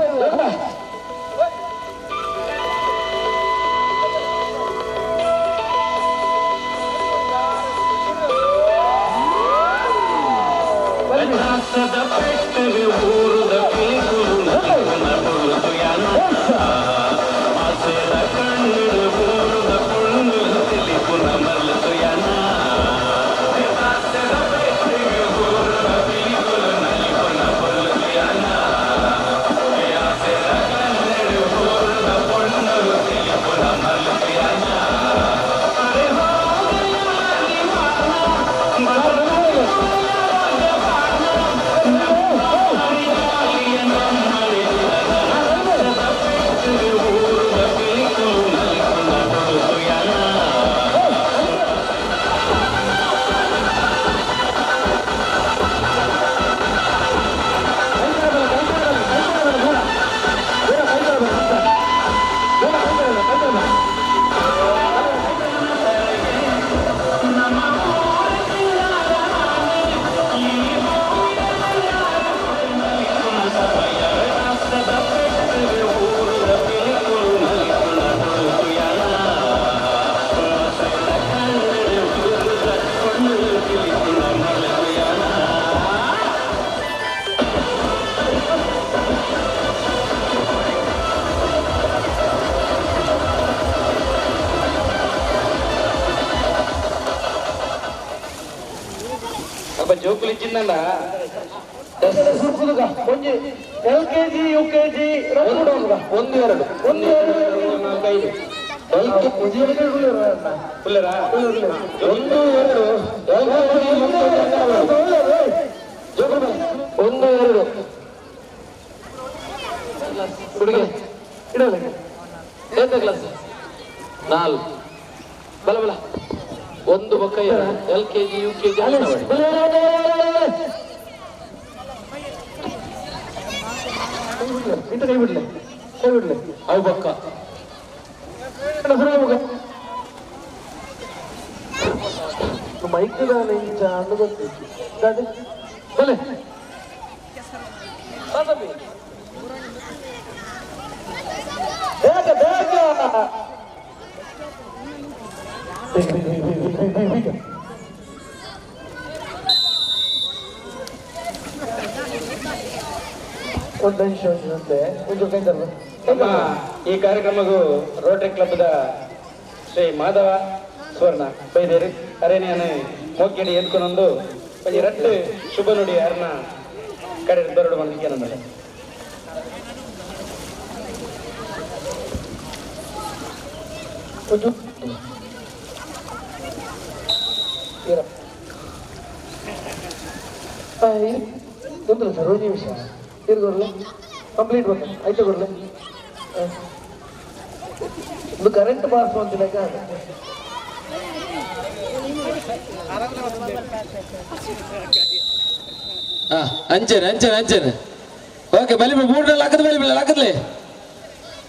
ಜೋಕುಲಿ ಚಿನ್ನಂಡ L K G U K G ಒಂದು ಎರಡು ಒಂದು ಎರಡು ನಾಲ್ಕು ಐದು ಎಲ್ ಕೆ ಒಂದು ಎರಡು ಎಲ್ ಕೆ ಜಿ ಒಂದು ಎರಡು ಹುಡುಗಿ ಇಡಲ್ಲ ಏತ ಕ್ಲಾಸ್ ನಾಲ್ಕು ಬಲ ಬಲ ಒಂದು ಬೊಕ್ಕ ಎರಡು L K G U K G ಕೈ ಬಿಡ್ಲೆ ಕೈ ಬಿಡ್ಲೆ ಅವು ಬೊಕ್ಕ ಮೈಕ್ ದಾನೆ ಇಂಚ ಅಂದ್ ಗೊತ್ತಿತ್ತು ಬಲೆ ಬೇಗ ಬೇಗ ಬೇಗ ಬೇಗ ಬೇಗ ಬೇಗ ಬೇಗ ಬೇಗ ಒಂದು ನಿಮಿಷ ಅಂತೆ ಒಂದು ಕೈ ನಮ್ಮ ಈ ಕಾರ್ಯಕ್ರಮಗೂ ರೋಟರಿ ಕ್ಲಬ್ದ ಶ್ರೀ ಮಾಧವ ಸುವರ್ಣ ಬೈದೇರಿ ಅರೆ ನಾನು ಮೋಕಿಡಿ ಎದ್ಕೊಂಡೊಂದು ಒಂಜಿ ರಟ್ಟು ಶುಭ ನುಡಿ ಅರ್ನ ಕಡೆ ಬರಡು ಬಂದಿಕ್ಕೆ ನಮ್ಮಲ್ಲಿ ತೊಂದರೆ ಸರ್ ಒಂದು ನಿಮಿಷ ಇರ್ಗೊರ್ಲೆ ಕಂಪ್ಲೀಟ್ ಬಂದ ಆಯ್ತು ಕೊಡ್ಲೆ ಒಂದು ಕರೆಂಟ್ ಪಾಸ್ ಅಂತಿಲ್ಲ ಅಂಚನೆ ಅಂಚನೆ ಅಂಚನೆ ಓಕೆ ಬಲಿ ಮೂರ್ನಲ್ಲಿ ಹಾಕದ್ ಬಲಿ ಬಿಲ್ಲ ಹಾಕದ್ಲೆ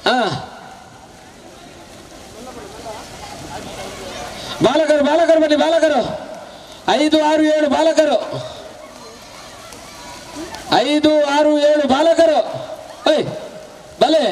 ಹಾ ಬಾಲಕರು ಬಾಲಕರು ಬನ್ನಿ ಬಾಲಕರು 5 6 7 ಬಾಲಕರು 5 6 7 ಬಾಲಕರು ಓಯ್ ಬಲೆ